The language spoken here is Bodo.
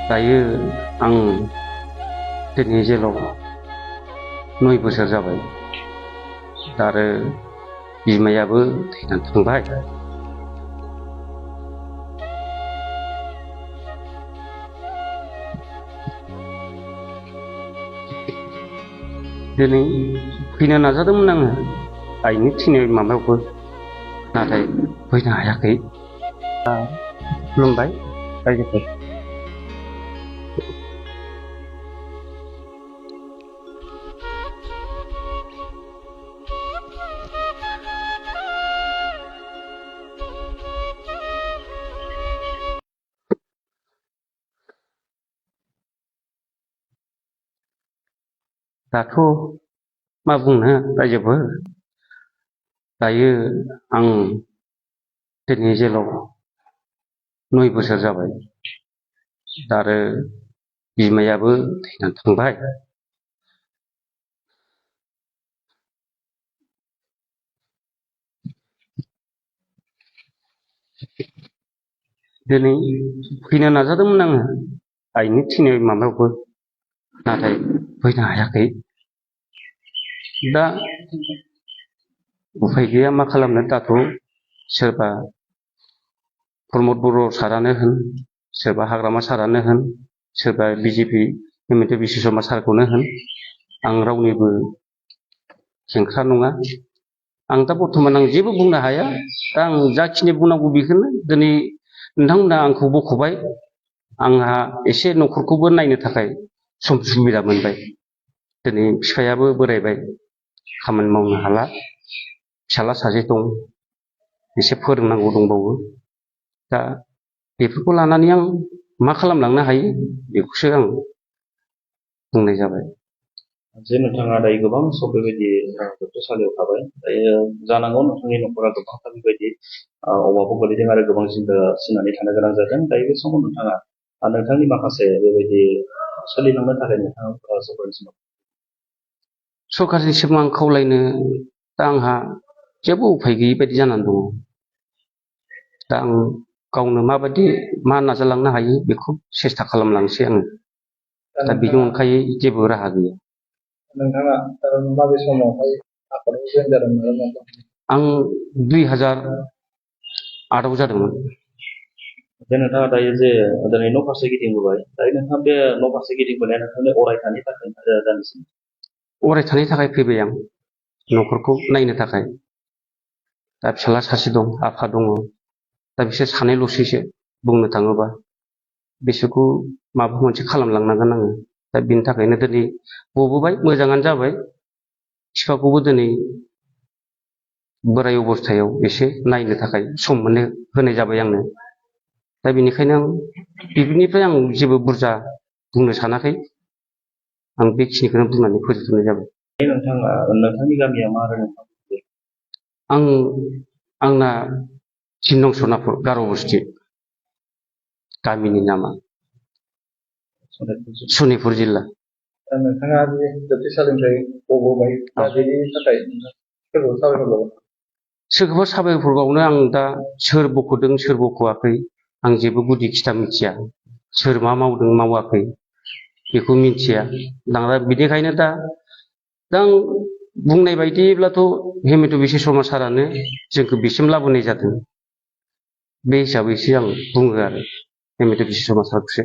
दायो आं दिनै जेलाव 9 बोसोर जाबाय। आरो बिमायाबो थैनानै थांबाय। दिनै फैनो नाजादोंमोन आङो आइनि थैनाय माबायावबो, नाथाय फैनो हायाखै। खुलुमबाय रायजोफोर। दाथ' मा बुंनो रायजोफोर, दायो आं दिनै जेलाव 9 बोसोर जाबाय। आरो बिमायाबो थैनानै थांबाय। दिनै फैनो नाजादोंमोन आङो आइनि थैनाय माबायावबो, नाथाय फैनो हायाखै। दा उफाय गैया, मा खालामनो। दाथ' सोरबा प्रमद बर' सारानो होन, सोरबा हाग्रामा सारानो होन, सोरबा बिजेपि हिमन्त बिश्व शर्मा सारखौनो होन, आं रावनिबो खेंख्रा नङा। आं दा बर्थमान आं जेबो बुंनो हाया। दा आं जाखिनि बुंनांगौ बेखौनो दिनै नोंथांमोना आंखौ बख'बाय। आंहा एसे न'खरखौबो नायनो थाखाय सम सुबिदा मोनबाय। दिनै बिफायाबो बोरायबाय, खामानि मावनो हाला। फिसाला सासे दं, एसे फोरोंनांगौ दंबावो। दा बेफोरखौ लानानै आं मा खालामलांनो हायो बेखौसो आं बुंनाय जाबाय। जे नोंथाङा दायो गोबां सम बेबायदि जोबथेसालियाव थाबाय। दायो जानांगौ नोंथांनि न'खरा गोबांथार बेबायदि अभाबाव गोलैदों आरो गोबां जिंगा सिनानै थानो गोनां जादों। दायो बे समाव नोंथाङा नोंथांनि माखासे बेबायदि सोलिलांनो थाखाय नोंथाङा सरकारनिसिम आं खावलायनो, दा आंहा जेबो उफाय गैयि बायदि जानानै दङ। दा आं गावनो माबायदि मा नाजालांनो हायो बेखौ सेस्था खालामलांसै आङो। दा बेनि अनगायै जेबो राहा गैया। नोंथाङा माबे समावहाय आफादाव जयेन जादोंमोन? आं 2008आव जादोंमोन। जे नोंथाङा दायो जे दिनै न' फारसे गिदिंबोबाय, दायो नोंथाङा बे न' फारसे गिदिंबोनाया नोंथांनि अरायथानि थाखाय जानोसै? अरायथानि थाखाय फैबाय आं, न'खरखौ नायनो थाखाय। दा फिसाला सासे दं, आफा दङ। दा बिसोर सानैल'सैसो बुंनो थाङोबा। बिसोरखौ माबा मोनसे खालामलांनांगोन आङो। दा बिनि थाखायनो दिनै गबोबाय, मोजाङानो जाबाय। बिफाखौबो दिनै बोराय अबस्थायाव एसे नायनो थाखाय सम होनाय जाबाय आंनो। दा बेनिखायनो आं बेनिफ्राय आं जेबो बुरजा बुंनो सानाखै। आं बेखिनिखौनो बुंनानै फोजोबनाय जाबाय। नोंथांनि गामिया मा आरो नोंथां? आंना 3 नं सनापुर गार' बस्ति, गामिनि नामा सनितपुर जिल्ला। नोंथाङा बे जोबथेसालिनिफ्राय गबोबाय, दा बेनि थाखाय सोरखौ साबायखर बावो? सोरखौबा साबायखर बावनो, आं दा सोर बख'दों सोर बख'वाखै आं जेबो गुदि खिथा मिथिया। सोर मा मावदों मावाखै बेखौ मिथिया। बिनिखायनो दा आं बुंनाय बायदिब्लाथ' हिमन्त बिश्व शर्मा सारानो जोंखौ बिसिम लाबोनाय जादों। बे हिसाबैसो आं बुङो आरो हिमन्त बिश्व शर्मा सारखौसो।